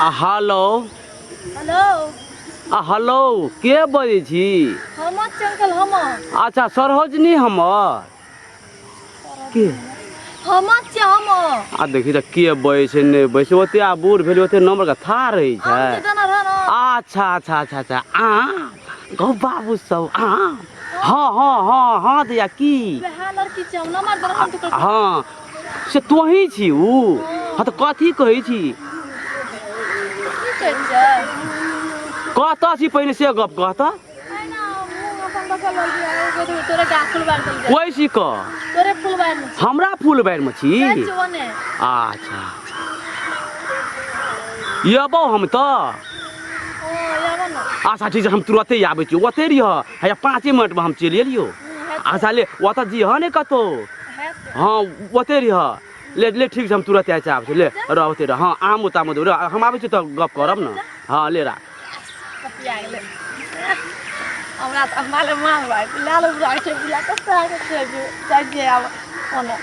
आ hello. Hello. आ hello, के बजै छी? हम छी अंकल, हम। अच्छा सरोजनी हमर के? हम छी, हम। आ देखी तऽ के बजै छै, नहि बजै छै, ओते आब बूढ़ भेलै, ओते नम्बर के था रहै आम छै। के देना रह ना। अच्छा अच्छा अच्छा अच्छा, आ गौ बाबू सब, आ हाँ हाँ हाँ हाँ दैया की वएह लड़की छै, हम नंबर देना हम तो। हाँ से तोही छी ऊ? हाँ तऽ कथी कहै छी? की कहै छै? कतऽ छी पहिने से गप कह तऽ। एना मुँह अपन बसल लड़की है, तोरे गाछ फुलबार चल जा। कोइ छी कऽ? तोरे फुलबार में। हमरा फुलबारिमे छी? जाइ छी ओने। अच्छा अयबौ हम तऽ। ओ आबऽ ने। अच्छा ठीक छै, हम तुरते आबै छी, ओतहि रहिह, हैया 5 मिनटमे हम चलि एलियौ। अच्छा ले, ओतऽ जइहऽ ने कतहु। हाँ ओतहि रहिह, ले ले, ठीक छै, हम तुरते आबै छी, ले रह, ओतहि रह। हाँ आमो तामो देबै, रह, हम आबै छी तऽ गप करब ने। हाँ ले राख। कपिया गेलै हमरा तऽ, माले माल भाइ लाल उड़ा छै, बुला कतऽ आके छै जाइ छियै आब ओने।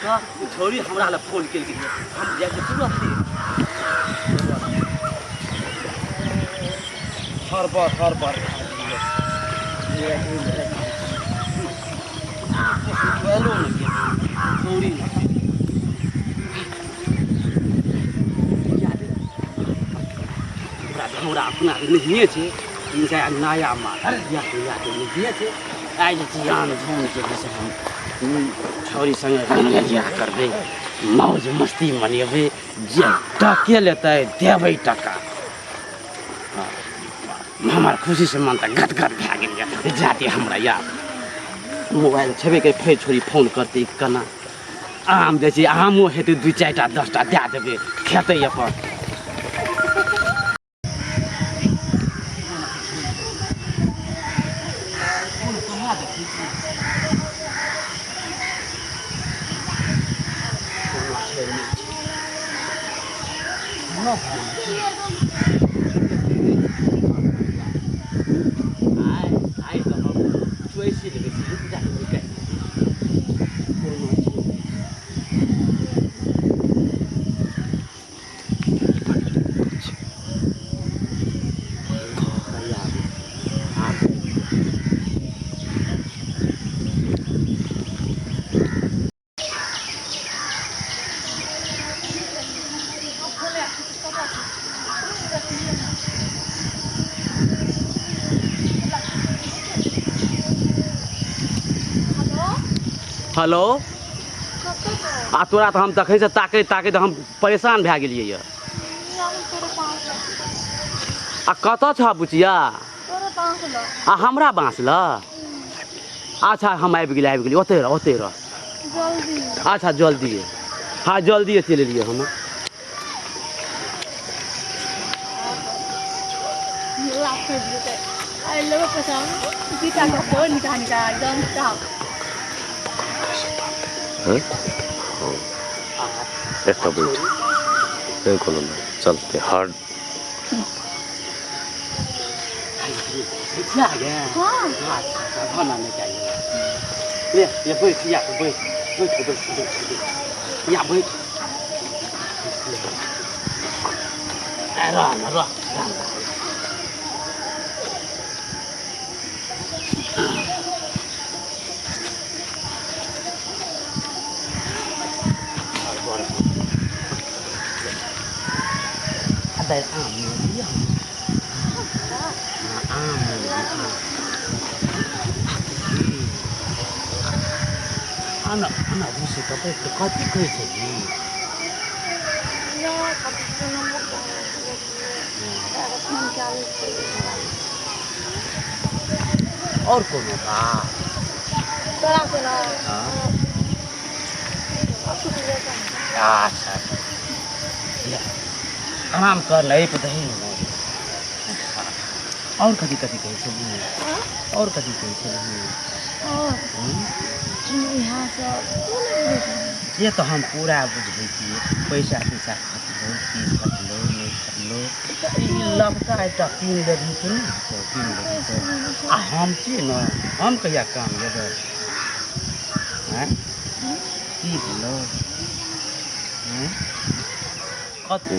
हँ छौड़ी हमरा लए फोन केलकै, हम जाइ छी तुरते। हर बर हर बर छौड़ी हमरा अपना नहिए छै, नया माल नहिए छै। आइ जे जियान झून के जे हम छौड़ी सङ्गे रंगेलिया करबै, मौज मस्ती मनेबै, जे टके लेतै देबै टका। हमर खुशीसँ मन तऽ गदगद भए गेल यऽ। जाते हमरा यार मोबाइल छेबे के, फेर छोड़ी फोन करतै केना? आम जाइ छै, आमो हेतै 2 4टा 10टा दए देबै, खेतै अपन। आइ तऽ हम चोइस लेबै, हेलो। आ तोरा तऽ हम तखनसँ ताकैत ताकैत हम परेशान भए गेलियै यऽ। आ कतऽ छह बुचिया? आ हमरा बाँस लऽ? अच्छा हम आबि गेली, आबि गेली, ओतहि रह, ओतहि रह। अच्छा जल्दी, हाँ जल्दिए चलि एलियै हम। एतऽ बैठ, नहि कोनो बात, चलते हर ले ले, बैठ या, बैठ बैठ बैठ बैठ या, बैठ। रह न, रह। आम आम आना आना, रुसि कऽ बैठ, कथी कहै छै? आओर कोनो बात? अच्छा आराम कर ने, एहि पर दही ने। आओर कथी कथी कहै छलही? आओर कथी कहै छलही? इएह सब। से तऽ हम पूरा बुझै छियै पैसा तैसा खटलौ की खटलौ नहि खटलौ तऽ ई लबका एकटा कीन लेबही तऽ नहि हेतौ कीन लेबही तऽ आ हम छियै ने हम कहिया काम लेबै आँय की भेलौ आँय कथी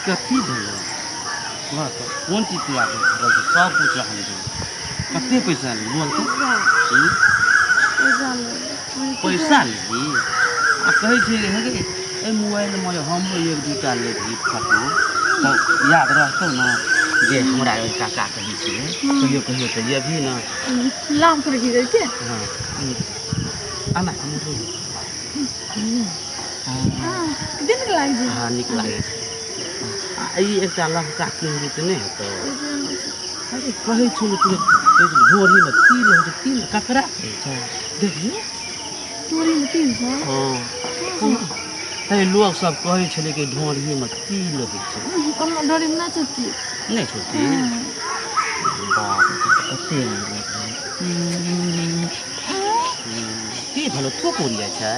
कथी भेलौ वाह तऽ कोन चीज तैयार रहल छै सब कुछ हम देबै कते पैसा लेबही बोल तऽ हूँ? पैसा लेबही आ कहै छै हे गे एहि मोबाइलमे हमरो एक दूटा लेबही फोटो तऽ याद रहतौ ने जे हमरा ओहि काका कहै छलै कहियो कहियो तऽ एबही ने लाम पर गिरै छै हँ आना हमरो हँ कते नीक लागै छै हँ नीक लागै छै आ ई एकटा लबका कीनबी तऽ नहि हेतौ अरे कहै छौ ने तू झोरीमे तिल होइ छै तिल ककरा कहै छै देखियौ तोरीमे तिल छै हँ तै लोक सब कहै छलै कि ढोरीमे तिल होइ छै हमरा ढोरीमे नहि छै तिल नहि छौ तिल बाप रे, कते नीक लगै की भेलो थूक उड़ि जाइ छै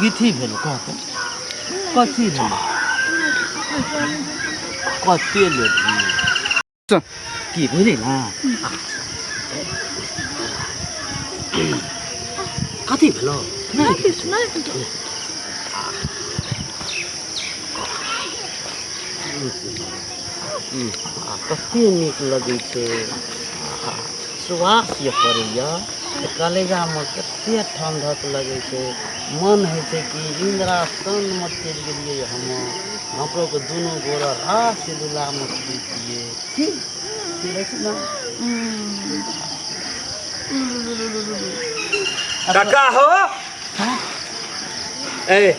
कथी भेलो कह तऽ कथी भेलो कते लेबही की बुझली ने कथी भेलो नहि किछु नहि किछु आ कते नीक लगै छै आहा सुवास जे पड़ैए तऽ कलेजामे कते ठण्डक लगै छै मन होइ छै कि इन्द्रासनमे चलि गेलियै हम हमरो के दुनू गोरा रास लीलामे दैतियै की की रहै छै ने काका हो ए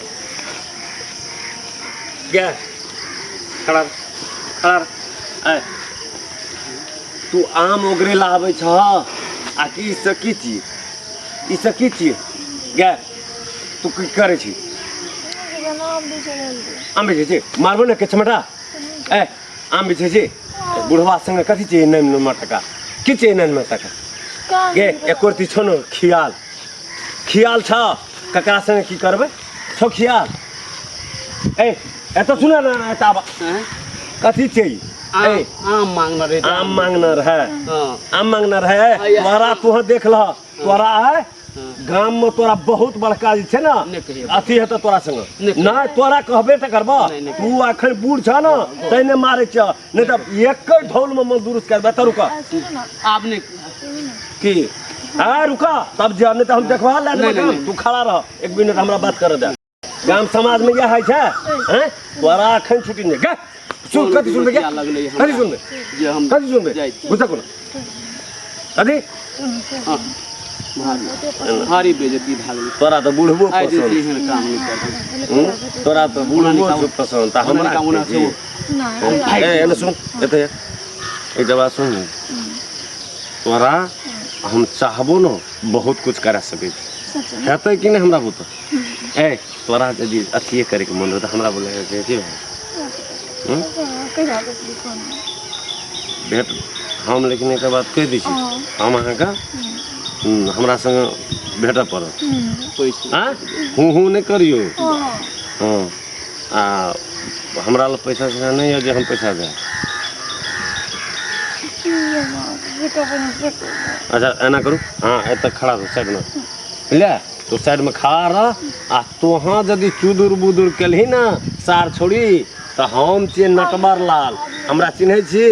गे खड़ा खड़ा ए तू आम ओगरे ला आबै छह आ की ई सब की छी ई सब की छी गे तू की करै छी आम बेचै छी मारबो ने के चमटा ए आम बेचै छी बुढ़वा संगे कथी छी नैन में टका की छी नैन में टका गे एको रत्ती छौ ने खियाल खियाल छ ककरा संगे की करबै छौ खियाल ए एतऽ सुन ने एतऽ आब कथी छै ए आम मांगना रहे आम मांगना रहे हाँ आम मांगना रहे तोरा तोह देख लह तोरा है गाम में तोरा बहुत बड़का जे छै ने नहि कहियौ। अथी हेतौ तोरा संग नहि कहियौ। नहि तोरा कहबे तऽ करबह नहि, नहि तू अखन बूढ़ छ ने तै नहि मारै छ नहि तऽ एके ढोल में मजदूर करबै तऽ रुक आब नहि की हाँ रुका तब जा नहीं तो हम देखवा ले नहीं, नहीं, नहीं। तू खड़ा रह एक मिनट हमरा बात कर दे गाम समाज में यह है छै हैं तोरा अखन छुट्टी नहीं गे सुन कथी सुनबे गे लगलै हमरा। कथी सुनबे जे हम कथी सुनबे जाइ छी। गुस्सा कोना कथी हाँ, भारी भारी बेइज्जती भए गेलै तोरा तऽ बुढ़बो आइ जे पसंद छै एहन काम नहि करबै हूँ? तोरा तऽ बुढ़बो छौ पसंद तऽ हमरा ओना की? नहि ए एने सुन एते एक बात सुन तोरा हम चाहबो न बहुत कुछ करा सकै छी सच में हेतै कि नहि हमरा बुते ए तोरा यदि अथिए करैके मन रहौ तऽ हमरा बोले के की भाई हम्म? कहिया भेटली फोन भेट हम लेकिन एक बात कहि दै छी हँ। हम अहाँके हमरा संग भेटऽ पड़त पैसा आँ हूँ हूँ नहि करियौ हँ हँ आ हमरा लग पैसा तैसा नहि यऽ जे हम पैसा देब अच्छा एना करू हँ एतऽ खड़ा रहू साइडमे बुझलियै तू साइडमे खड़ा रह आ तोहाँ यदि चुदुर बुदुर केलही ने सार छोड़ी तऽ हम छियै नटवर लाल हमरा चिन्है छी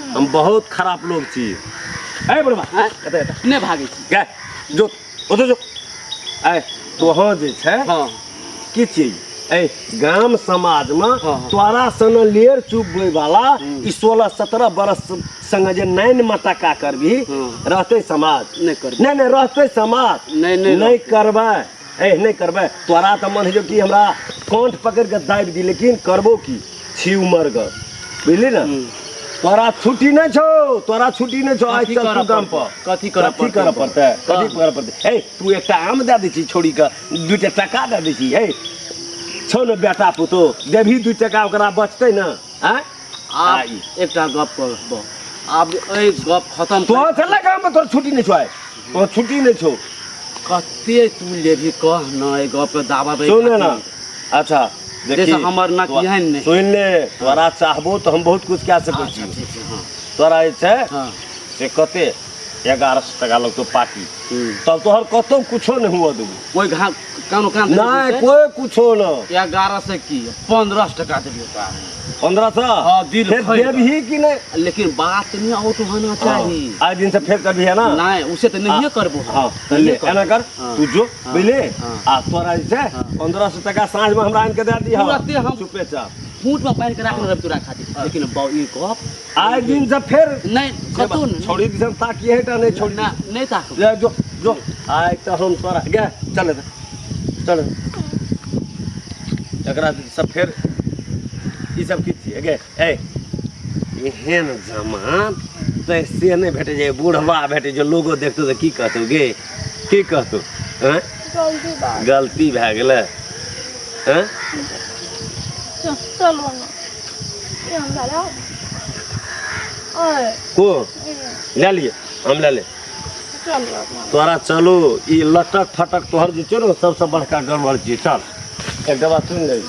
हम बहुत खराब लोग छी ए बुढ़बा एतऽ एतऽ नहि भागै छी गे जो ओतऽ जो ए तोहाँ जे छै हँ की चीज ए गाम समाज में हाँ, हाँ। तोरा सन लेर चुपबै वाला ई 16-17 बरस संग जे नैन मटका करबी हाँ। रहते समाज नहि करबै। नहीं नहीं रहते समाज नहीं, नहीं नहीं करबै ए नहीं करबै तोरा तऽ मन होइ कि हमरा कंठ पकड़ के दाबि दी लेकिन करबो की छी उमर गर बुझली ने तोरा छुट्टी नहीं छौ तोरा छुट्टी नहीं छौ आज कथी चल तू करऽ गाम पड़तै? पर कथी करऽ कथी करऽ पड़तै? पड़तै कथी करऽ पड़तै ए तू एकटा आम दए दै छी छोड़ी के दूटा टका दए दै छी हे छौ ने बेटा पुतोह देबही 2 टका ओकरा बचतै ने आँय आब एकटा गप कहबो आब एहि गप खतम। तोहर चल काम पर, तोहर छुट्टी नहि छौ आइ, तोहर छुट्टी नहि छौ। कते तू लेबही कह न, एहि गप के दावा सुन ने। अच्छा देखी, जैसे हमर ना केहन नहि। सुनि ले, तोरा चाहबो तऽ हम बहुत कुछ कए सकै अच्छा छी। ठीक छै, हाँ। तोरा जे छै हाँ से कते 1100 टका लगतौ पार्टी, तब तोहर कतौ कुछो नहि हुअ देबो। कोई घा कानो कान नहि, कोई कुछो न। 11 से की 1500 टका देबियो तोरा। 1500? हाँ, दिल फेर खोलि कऽ। देबही कि नहि? लेकिन बात नहीं आउट होना चाही। आइ दिन से फेर करबही है ना? नहीं, उसे तो नहीं करबो हम। हाँ तऽ ले, एना कर। हाँ। तू जो, हाँ। बुझले? हाँ। आ तोरा जे छै 1500 टका साँझ में हमरा आनि के दए दिहऽ। तुरते हम चुपे चाप फूट में पानि के राखने रहब तोरा खातिर, लेकिन बाउ ई गप आइ दिन से फेर नहीं कतौ नहीं। छोड़ी दिसन ताकिए टा नहि छोड़ी। ना, नहीं ताकब। ले जो जो, आइ तऽ हम तोरा गे चल चल, एकरा सब फेर ई सब की छियै गे? ए एहन जमान तऽ से नहि भेटै छै, बूढ़वा भेटै छै। लोगो देखतौ तऽ की कहतौ गे? की कहतौ? आँय? गलती बात। गलती भए गेलै, आँय? चलू ने, ई हमरा लाउ। ओए। को लए लिअ, हम लए ले। चलू अपना। तोरा चलू, ई लटक फटक तोहर जे छौ ने, सबसँ बड़का गड़बड़ छियै। चल, एकटा बात सुनि ले।